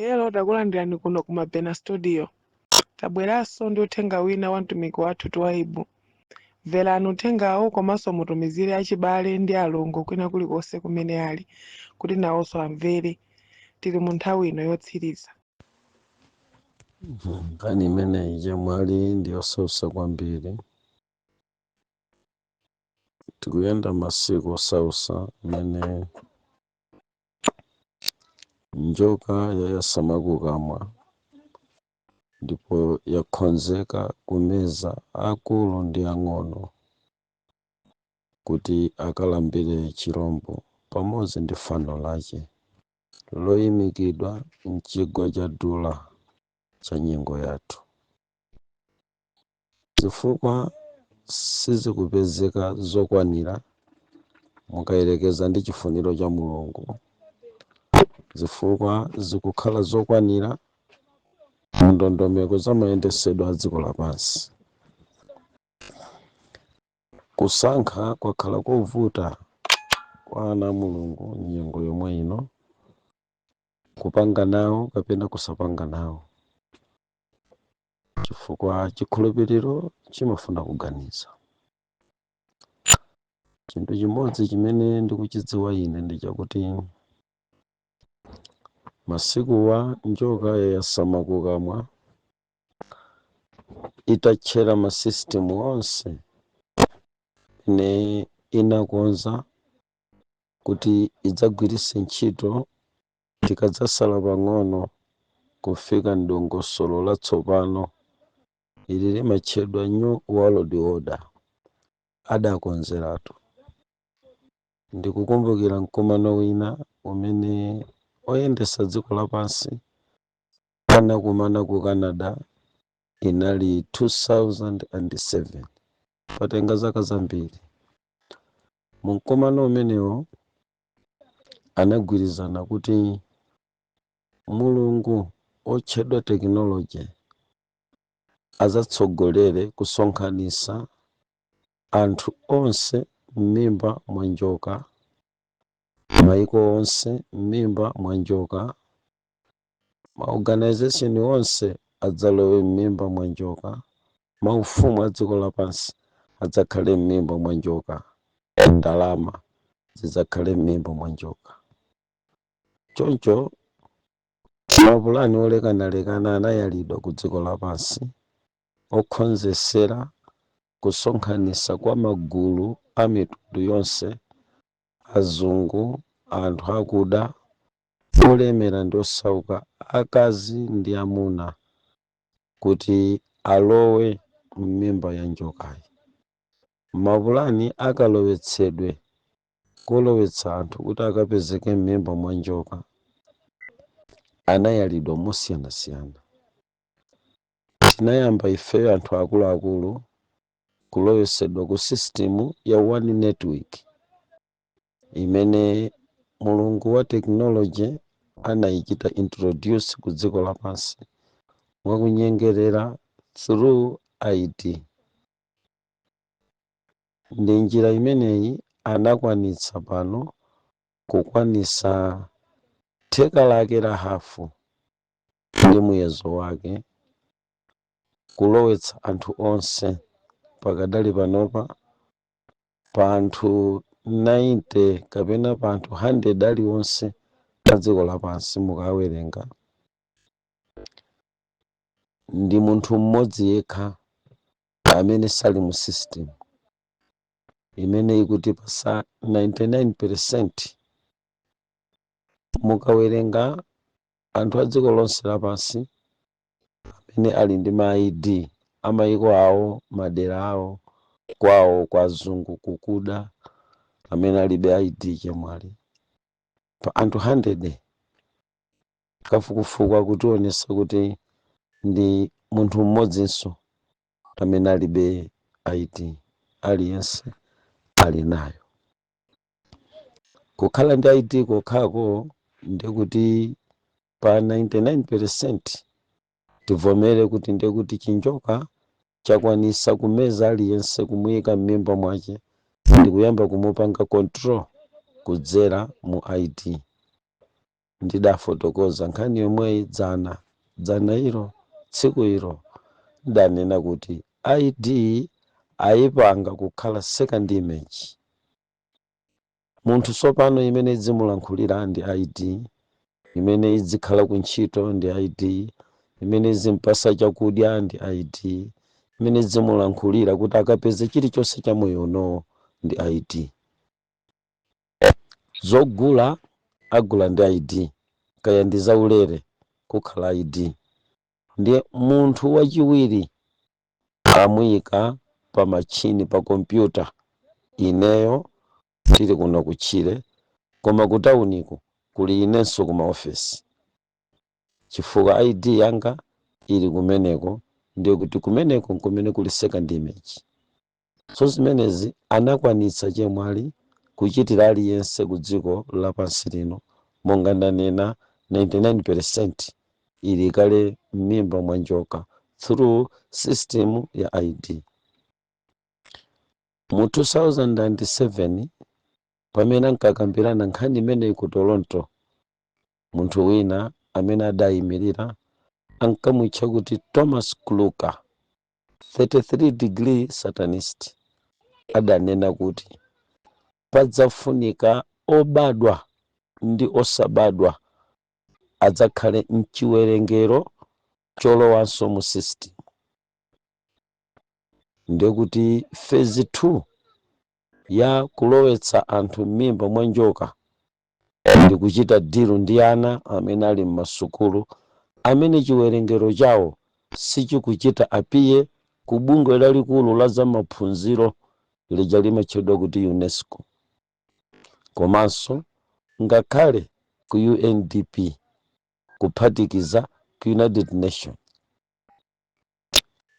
Hello, takulandirani kuno ku Mabena Studio. Tabweranso ndi uthenga wina wa mtumiki wathu Twaibu. Mverani uthengawo komanso mutumizire achibale ndi alongo kwina kulikonse kumene ali kuti nawonso amvere. Tili mu nthawi ino yotsiriza. Nkhani imeneyi, chemwali, ndi yosautsa kwambiri. Tikuyenda masiku osautsa amene njoka yayasama kukamwa ndipo yakonzeka kumeza akulu ndi ang'ono kuti akalambire chirombo pamodzi ndi fano lake loyimikidwa mchigwa cha Dura cha nyengo yathu. Zifukwa sizikupezeka zokwanira mukayerekeza ndi chifuniro cha Mulungu. Zifukwa zikukhala zokwanira mu ndondomeko za mayendesedwe a dziko lapansi. Kusankha kwakhala kovuta kwa ana a Mulungu nyengo yomwe ino, kupanga nawo kapena kusapanga nawo, chifukwa chikhulupiriro chimafuna kuganiza. Chinthu chimodzi chimene ndikuchidziwa ine ndi chakuti masikuwa njoka yayasama kukamwa itatchera ma system onse ine inakonza kuti idzagwiritse ntchito tikadzasala pang'ono kufika mdongosolo latsopano ili limatchedwa New World Order. Adakonzeratu. Ndikukumbukira mkumano wina umene oyendesa dziko lapansi anakumana ku Canada, inali 2007, patenga zaka zambiri. Mu mkumano umenewo anagwirizana kuti mulungu otchedwa technology adzatsogolere kusonkhanitsa anthu onse m'mimba mwa njoka, maiko onse m'mimba mwa njoka, ma organization onse adzalowe m'mimba mwa njoka, maufumu a dziko lapansi adzakhale m'mimba mwa njoka, ndalama zidzakhale m'mimba mwa njoka. Choncho mapulani olekanalekana anayalidwa ku dziko lapansi okonzesera kusonkhanitsa kwa magulu a mitundu yonse, azungu, anthu akuda, olemera ndi osauka, akazi ndi amuna, kuti alowe m'mimba ya njokayi. Mapulani akalowetsedwe kolowetsa anthu kuti akapezeke m'mimba mwa njoka anayalidwa mosiyanasiyana. Tinayamba ifeyo anthu akuluakulu kulowetsedwa ku system ya one network imene mulungu wa technology anayichita introduce ku dziko lapansi mwakunyengerera through ID. Ndi njira imeneyi anakwanitsa pano kukwanisa theka lake la hafu ndi muyezo wake kulowetsa anthu onse. Pakadali panopa, pa anthu 90 kapena pa anthu 100 aliwonse pa dziko lapansi mukawerenga, ndi munthu mmodzi yekha amene sali mu system imene ikutipasa 99%. Mukawerenga anthu a dziko lonse lapansi amene ali ndi ma ID amayiko awo, madera awo, kwawo kwa azungu, kukuda, amene alibe ID, chemwali, pa anthu 100, kafukufuku akutionesa kuti ndi munthu mmodzinso amene alibe ID. Aliyense ali nayo. Kukhala ndi ID kokhako ndikuti pa 99% tivomere kuti ndikuti chinjoka chakwanisa kumeza aliyense, kumuyika m'mimba mwace ndikuyamba kumupanga control kudzera mu ID. Ndidafotokoza nkhani yomweyi dzana dzana ilo, tsiku ilo ndidanena kuti ID ayipanga kukhala second image. Munthu tsopano imene idzimulankhulira ndi ID, imene idzikhala kuntchito ndi ID, imene izimpasa chakudya ndi ID, imene idzimulankhulira kuti akapeze chilichonse cha moyo unowo ndi ID. Zogula agula ndi ID, kaya ndi zaulere kukhala ID. Ndiye munthu wachiwiri amuyika pa machini, pa kompyuta. Ineyo tili kuno kutchire, koma ku tawuniku kuli inenso kuma ofesi, chifukwa ID yanga ili kumeneko. Ndiye kuti kumeneko nkumene kuli second image. So zimenezi anakwanitsa chemwali kuchitira aliyense ku dziko lapansi lino. Monga ndanena, 99% ili kale m'mimba mwa njoka through system ya ID. Mu 2007, pamene ankakambirana nkhani imeneyi ku Toronto, munthu wina amene adayimirira ankamutcha kuti Thomas Kluger, 33 degree satanist, adanena kuti padzafunika obadwa ndi osabadwa adzakhale mchiwerengero cholowanso mu system. Ndekuti phase 2 ya kulowetsa anthu m'mimba mwa njoka ndi kuchita deal ndi ana amene ali m'masukulu, amene chiwerengero chawo sichikuchita appear ku bungwe lalikulu la zamaphunziro lija limatchedwa kuti UNESCO, komanso ngakhale ku UNDP, kuphatikiza ku United Nation.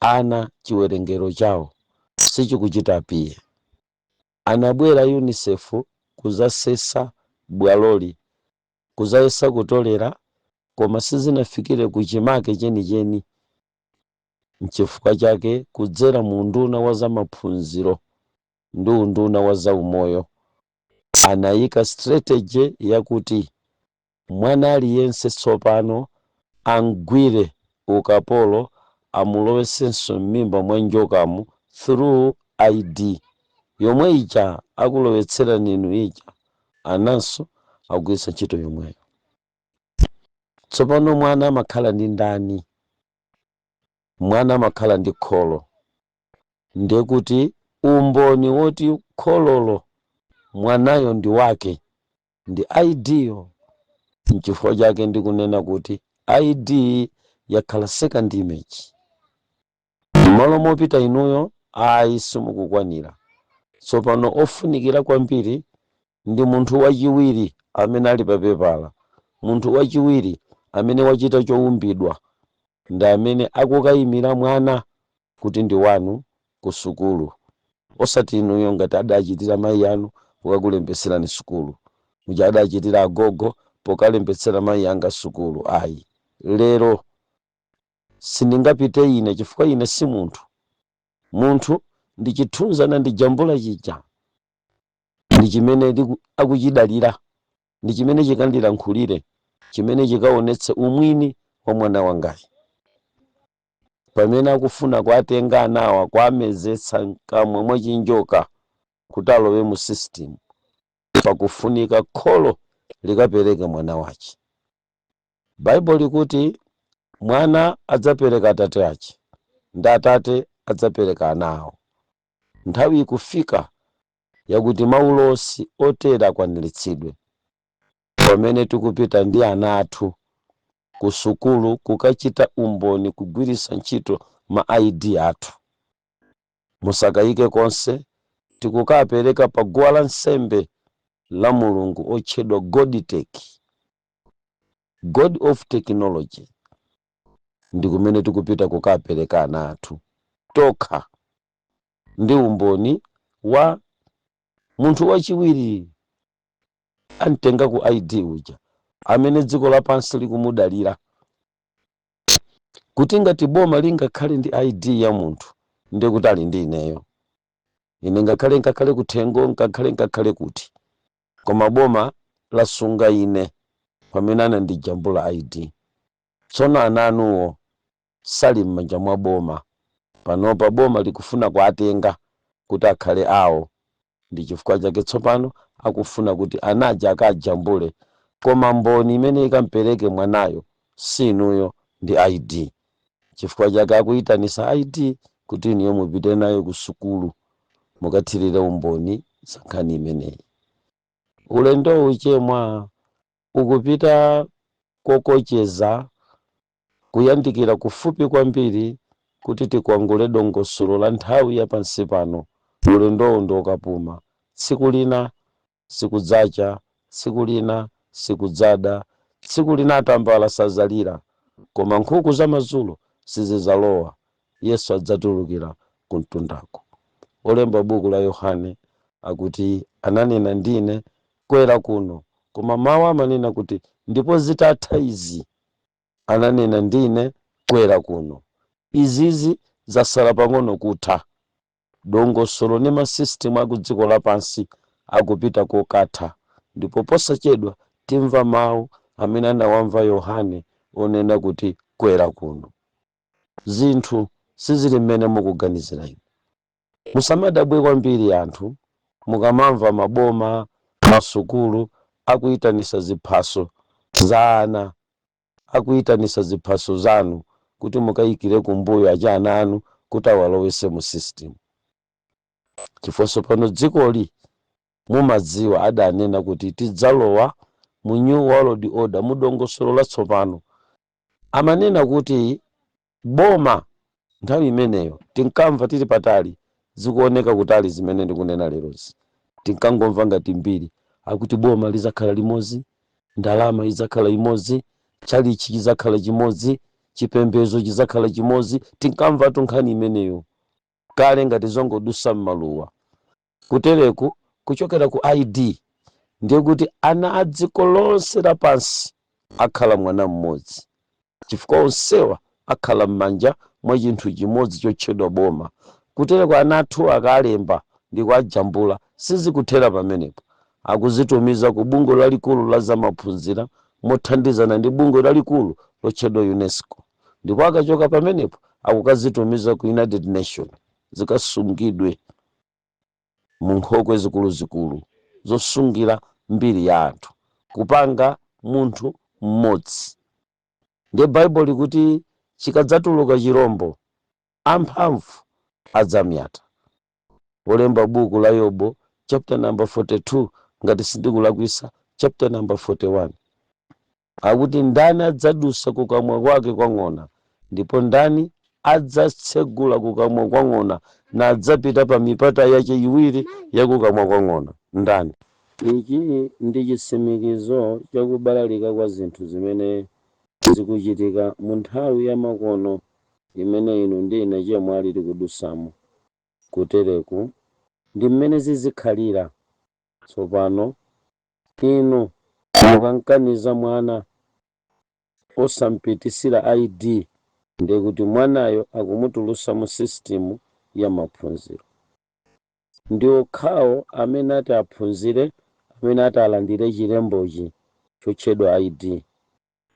Ana chiwerengero chawo sichikuchita appear. Anabwera UNICEF kuzasesa bwaloli, kuzayesa kutolera, koma sizinafikire kuchimake chenicheni. Nchifukwa chake kudzera mu unduna wa zamaphunziro ndi unduna wa zaumoyo anayika strategy yakuti mwana aliyense tsopano angwire ukapolo, amulowesenso m'mimba mwa njokamu through ID yomwe ija akulowetsera ninu ija. Ananso akugwiritsa ntchito yomweyo. Tsopano mwana amakhala ndi ndani? Mwana amakhala ndi kholo. Ndiye kuti umboni woti khololo mwanayo ndi wake ndi ID yo. Nchifukwa chake ndikunena kuti ID yakhala second image. M'malo mopita inuyo, ayi, simukukwanira. Tsopano ofunikira kwambiri ndi munthu wachiwiri amene ali pa pepala, munthu wachiwiri amene wachita chowumbidwa, ndi amene akukayimira mwana kuti ndi wanu ku sukulu, osati inuyo, ngati adachitira mayi anu kukakulembetserani sukulu, muja adachitira agogo pokalembetsera mayi anga sukulu. Ayi, lero sindingapite ine chifukwa ine si munthu. Munthu ndi chithunzi anandijambula chija, ndi chimene akuchidalira, ndi chimene chikandilankhulire, chimene chikaonetse umwini wa mwana wangayi. Pamene akufuna kuatenga anawa, kuamezetsa mkamwa mwa chinjoka kuti alowe mu system, pakufunika kholo likapereke mwana wace. Baibulo likuti mwana adzapereka atate ace ndi atate adzapereka ana awo. Nthawi ikufika yakuti maulosi otere akwaniritsidwe, pamene tikupita ndi ana athu ku sukulu kukachita umboni kugwiritsa ntchito ma ID athu. Musakayike konse, tikukapereka pa guwa lansembe la mulungu otchedwa Godtech, God of Technology. Ndi kumene tikupita kukapereka ana athu tokha ndi umboni wa munthu wachiwiri amtenga ku ID uja, amene dziko lapansi likumudalira, kuti ngati boma lingakhale ndi ID ya munthu, ndiye kuti ali ndi ineyo. Ine ngakhale ngakhale kuthengo, ngakhale ngakhale kuti, koma boma lasunga ine. Pamene anandijambula ID. Tsono ana anuwo sali m'manja mwa boma panopa. Boma likufuna kuatenga kuti akhale awo. Ndi chifukwa chake tsopano akufuna kuti anaja akajambule, koma mboni imene ikampereke mwanayo si inuyo, ndi ID. Chifukwa chake akuyitanisa ID kuti inuyo mupite nayo ku sukulu, mukathirire umboni za nkhani imeneyi. Ulendo uchemwa ukupita kokocheza, kuyandikira kufupi kwambiri kuti tikwangule dongosolo la nthawi ya pansi pano. Ulendowu ndi okapuma. Tsiku lina sikudzacha, tsiku lina sikudzada, tsiku lina atambala sazalira, koma nkhuku zamadzulo sizidzalowa. Yesu adzatulukira kumtundako. Olemba buku la Yohane akuti, "Ananena ndine, kwera kuno." Koma mawu amanena kuti, "Ndipo zitatha izi ananena ndine, kwera kuno." Izizi zasala pang'ono kutha. Dongosolo ndi masystem aku dziko lapansi akupita kokatha, ndipo posachedwa timva mawu amene anawamva Yohane onena kuti, "Kwera kuno." Zinthu sizili mmene mukuganizira inu. Musamadabwe kwambiri anthu mukamamva maboma, masukulu akuyitanisa ziphaso za ana, akuyitanisa ziphaso zanu kuti mukayikire kumbuyo acha ana anu kuti awalowese mu system, chifukwa pano dzikoli, mumadziwa, adanena kuti tidzalowa mu new world order, mu dongosolo latsopano. Amanena kuti boma nthawi imeneyo tinkamva tili patali, zikuoneka kutali zimene ndikunena lerozi. Tinkangomva ngati mbiri, akuti boma lizakhala limodzi, ndalama idzakhala imodzi, chalichi chizakhala chimodzi, chipembedzo chizakhala chimodzi. Tinkamvatu nkhani imeneyo kale ngati zongodusa m'maluwa. Kutereku kuchokera ku ID, ndiye kuti ana a dziko lonse lapansi akhala mwana mmodzi, chifukwa onsewa akhala m'manja mwa chinthu chimodzi chotchedwa boma. Kutereko ana athu akalemba ndi kuajambula, sizikuthera pamenepo. Akuzitumiza ku bungwe lalikulu la zamaphunzira mothandizana ndi bungwe lalikulu lotchedwa UNESCO, ndipo akachoka pamenepo akukazitumiza ku United Nation, zikasungidwe mu nkhokwe zikuluzikulu zosungira mbiri ya anthu, kupanga munthu mmodzi. Ndiye Baibulo likuti chikadzatuluka chirombo, amphamvu adzamyata. Olemba buku la Yobo, chapter number 42, ngati sindikulakwisa chapter number 41, akuti, "Ndani adzadusa kukamwa kwake kwa ng'ona, ndipo ndani adzatsegula kukamwa kwa ng'ona nadzapita pa mipata yace iwiri ya kukamwa kwa ng'ona, ndani?" Ichi ndi chitsimikizo chakubalalika kwa zinthu zimene zikuchitika mu nthawi ya makono imene inu ndi ine chemwali tikudusamo. Kutereku ndi mmene zizikhalira. Tsopano inu mukankaniza mwana osampitisira ID, ndiye kuti mwanayo akumutulusa mu system ya maphunziro. Ndi okhawo amene ati aphunzire, amene ati alandire chilembochi chotchedwa ID.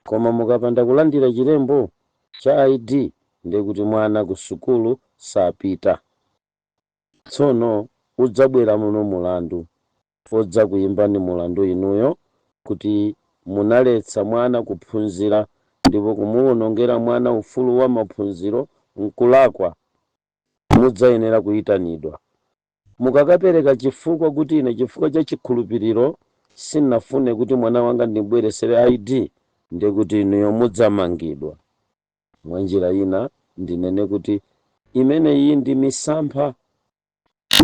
Koma mukapanda kulandira chilembo cha ID, ndiye kuti mwana ku sukulu sapita. Tsono udzabwera muno mulandu odzakuyimbani mulandu inuyo kuti munaletsa mwana kuphunzira, ndipo kumuwonongera mwana ufulu wa maphunziro nkulakwa. Mudzayenera kuyitanidwa. Mukakapereka chifukwa kuti, "Ine chifukwa cha chikhulupiriro sindinafune kuti mwana wanga ndibweresere ID," ndiye kuti inuyo mudzamangidwa. Mwa njira ina ndinene kuti imeneyi ndi misampha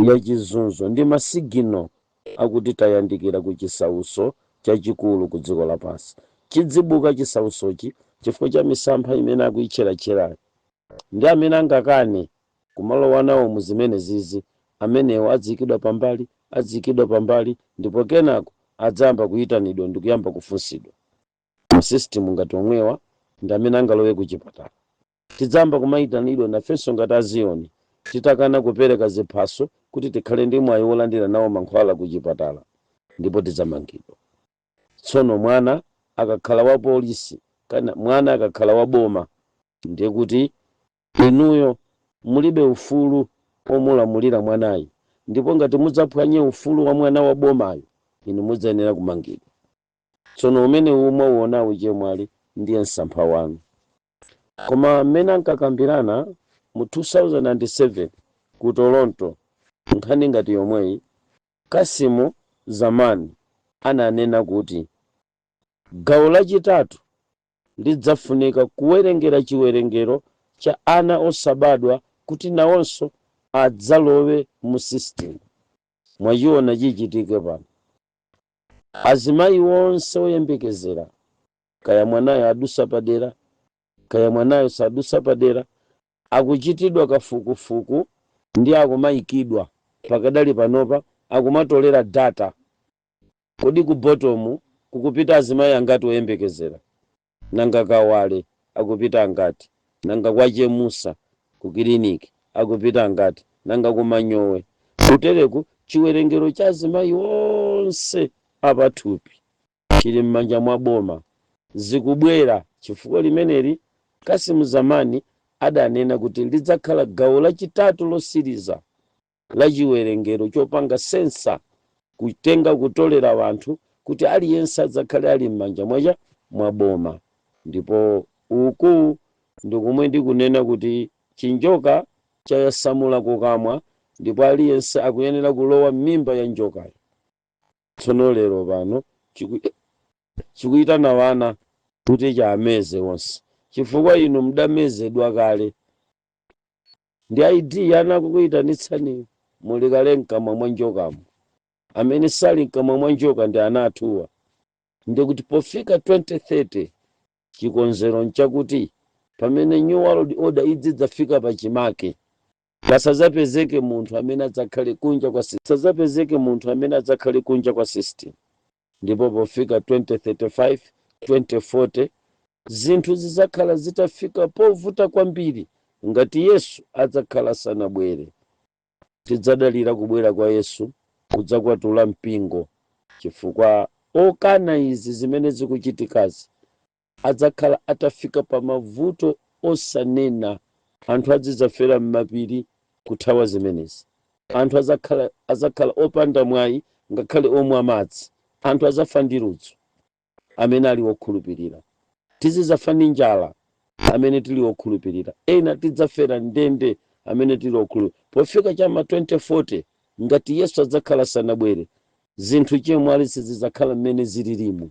yachizunzo ndi masignal akuti tayandikira ku chisauso chachikulu ku dziko lapansi. Chidzibuka chisausochi chifukwa cha misampha imene akuyitcheratcherayo, ndi amene angakane kumalowa nawo mu zimene zizi, amenewo adziyikidwa pambali, adziyikidwa pambali, ndipo kenako adzayamba kuyitanidwa ndi kuyamba kufunsidwa. Masystem ngati omwewa ndi amene angalowe ku chipatala. Tidzayamba kumayitanidwa nafenso ngati aziyoni titakana kupereka ziphaso kuti tikhale ndi mwayi wolandira nawo mankhwala ku chipatala, ndipo tidzamangidwa. Tsono mwana akakhala wa polisi kana mwana akakhala wa boma, ndiye kuti inuyo mulibe ufulu omulamulira mwanayi, ndipo ngati mudzaphwanye ufulu wa mwana wa bomayo, inu mudzayenera kumangidwa. Tsono umene umauonawu, chemwali, ndiye msampha wanu. Koma mmene ankakambirana mu 2007 ku Toronto nkhani ngati yomweyi, Kasimu Zamani ananena kuti gawo lachitatu lidzafunika kuwerengera chiwerengero cha ana osabadwa kuti nawonso adzalowe mu system. Mwachiona chichitike pano, azimayi onse oyembekezera, kaya mwanayo adusa padera, kaya mwanayo sadusa padera, akuchitidwa kafukufuku ndi akumayikidwa pakadali panopa, akumatolera data. Kodi ku Bottom kukupita azimayi angati oyembekezera? Nanga Kawale akupita angati? Nanga kwa Chemusa ku kiliniki akupita angati? Nanga ku Manyowe? Kutereku chiwerengero cha azimayi onse apathupi chili m'manja mwa boma. Zikubwera chifukwa limeneli Kasimu Zamani adanena kuti lidzakhala gawo lachitatu losiriza la chiwerengero chopanga census, kutenga kutolera wanthu kuti aliyense adzakhale ali m'manja mwacha mwa boma. Ndipo uku ndikumwe ndikunena kuti chinjoka chayasamula kukamwa, ndipo aliyense akuyenera kulowa m'mimba ya njokayo. Tsono lero pano chikuyitana wana kuti chameze wonse, chifukwa inu mudamezedwa kale ndi ID yana akukuyitanitsani, muli kale mkamwa mwa njokamo. Amene sali mkamwa mwa njoka ndi ana athuwa. Ndikuti pofika 2030, chikonzero nchakuti pamene New World Order idzidzafika pachimake, pasadzapezeke munthu amene adzakhale kunja kwa sadzapezeke munthu amene adzakhale kunja kwa system. Ndipo pofika 2035, 2040, zinthu zidzakhala zitafika povuta kwambiri ngati Yesu adzakhala sanabwere. Tidzadalira kubwera kwa Yesu kudzakwatula mpingo, chifukwa okana izi zimene zikuchitikazi adzakhala atafika pa mavuto osanena. Anthu azidzafera m'mapiri kuthawa zimenezi. Anthu adzakhala opanda mwayi ngakhale omwa madzi. Anthu adzafa ndi ludzu amene ali okhulupirira. Tizidzafa ndi njala amene tili okhulupirira. Ena tidzafera ndende amene tili okhulupirira. Pofika chama 2040, ngati Yesu adzakhala sanabwere, zinthu, chemwali, sizidzakhala mmene zililimu.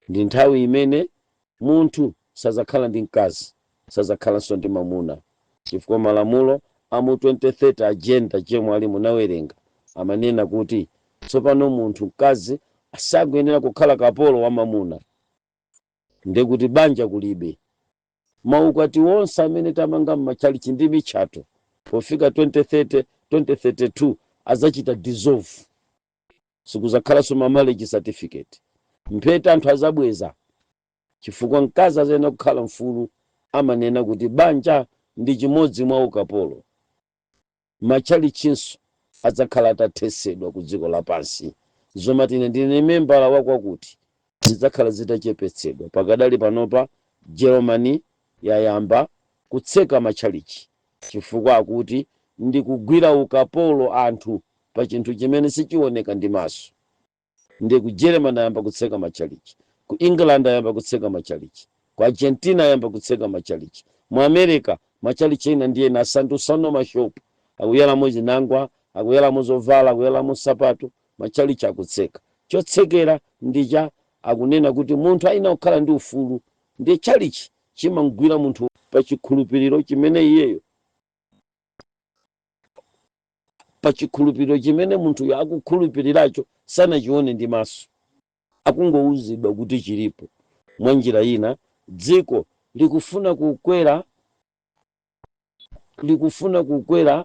Ndi nthawi imene munthu sadzakhala ndi mkazi, sadzakhalanso ndi mamuna, chifukwa malamulo amu 2030 agenda, chemwali, munawerenga, amanena kuti tsopano munthu mkazi sakuyenera kukhala kapolo wa mamuna. Ndekuti banja kulibe. Maukwati wonse amene tamanga m'matchalichi ndi mitchato, pofika 2030, 2032 adzachita dissolve. Sikuzakhalanso ma marriage certificate. Mphete anthu azabweza, chifukwa mkazi azayenera kukhala mfulu. Amanena kuti banja ndi chimodzi mwa ukapolo. Matchalichinso adzakhala atathetsedwa ku dziko lapansi. Zomati ine ndine membala wakwakuti zidzakhala zitachepetsedwa. Pakadali panopa Germany yayamba kutseka matchalichi, chifukwa akuti ndi kugwira ukapolo anthu pa chinthu chimene sichioneka ndi maso. Ndi ku Germany ayamba kutseka matchalichi, ku England ayamba kutseka matchalichi, ku Argentina ayamba kutseka matchalichi, mu America matchalichi ena ndi ena asandusano mashopu, akuyalamo chinangwa, akuyalamo zovala, akuyalamo nsapato. Matchalichi akutseka. Chotsekera ndi cha akunena kuti munthu ayina kukhala ndi ufulu, ndiye tchalichi chimamgwira munthu pa chikhulupiriro chimene iyeyo, pa chikhulupiriro chimene munthuyo akukhulupiriracho, sanachione ndi maso, akungouzidwa kuti chilipo. Mwa njira ina, dziko likufuna kukwera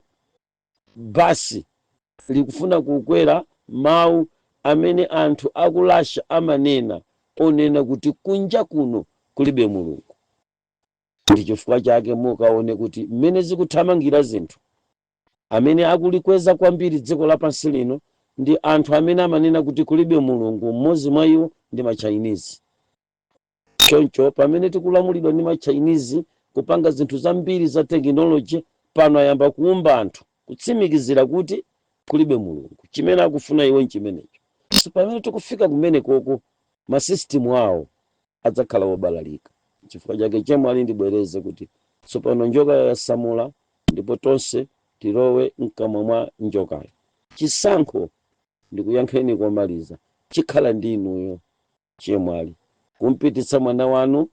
basi, likufuna kukwera mawu amene anthu akulasha amanena, onena kuti kunja kuno kulibe Mulungu. Ndi chifukwa chake mukaone kuti mmene zikuthamangira zinthu, amene akulikweza kwambiri dziko lapansi lino ndi anthu amene amanena kuti kulibe Mulungu. Mmodzi mwa iwo ndi ma Chinese. Choncho pamene tikulamulidwa ndi ma Chinese kupanga zinthu zambiri za tekinoloji, pano ayamba kuumba anthu kutsimikizira kuti kulibe Mulungu. Chimene akufuna iwo nchimenecho. So pamene tikufika kumene koko, ma system awo adzakhala wobalalika. Chifukwa chake, chemwali, ndibwereze kuti tsopano njoka yasamula ndipo tonse tilowe mkamwa mwa njokayo. Chisankho, ndikuyankheni komaliza, chikhala ndi inuyo, chemwali, kumpititsa mwana wanu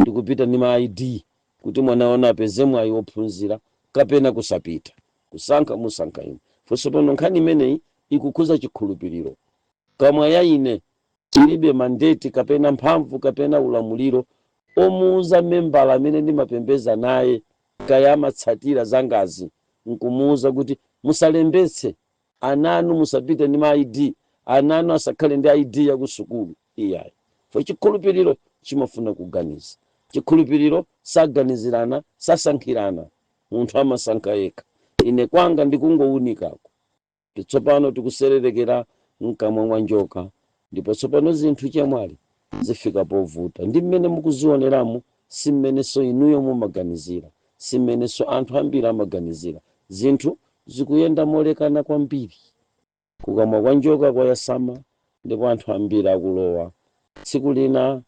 ndikupita ndi ma ID kuti mwana wanu apeze mwayi wophunzira kapena kusapita. Kusankha musankha inu. Fonso pano nkhani imeneyi ikukhuza chikhulupiriro. Kamwa ya ine ilibe mandate kapena mphamvu kapena ulamuliro omuuza membala amene ndimapembeza naye, kaya amatsatira zangazi, nkumuuza kuti musalembetse ana anu, musapite ndi ma ID, ana anu asakhale ndi ID ya ku sukulu. Iyayi, fo chikhulupiriro chimafuna kuganiza. Chikhulupiriro saganizirana, sasankhirana, munthu amasankha yekha. Ine kwanga ndikungowunikako. Tsopano tikusererekera mkamwa mwa njoka, ndipo tsopano zinthu, chemwali, zifika povuta. Ndi mmene mukuzioneramo si mmenenso inuyo mumaganizira, si mmenenso anthu ambiri amaganizira. Zinthu zikuyenda molekana kwambiri. Kukamwa kwa njoka kwayasama ndipo anthu ambiri akulowa. Tsiku lina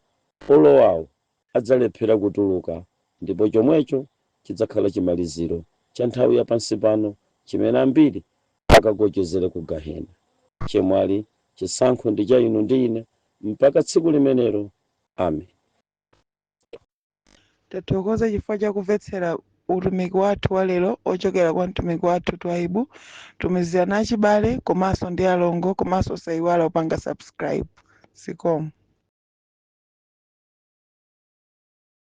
olowawo adzalephera kutuluka, ndipo chomwecho chidzakhala chimaliziro cha nthawi ya pansi pano chimene ambiri akagochezere ku gahena. Chemwali, chisankho ndi cha inu ndi ine mpaka tsiku limenelo. Amen. Tathokoza chifukwa chakumvetsera utumiki wathu wa lero ochokera kwa mtumiki wathu Twaibu. Tumizirana achibale komanso ndi alongo, komanso osayiwala kupanga subscribe. Zikomo.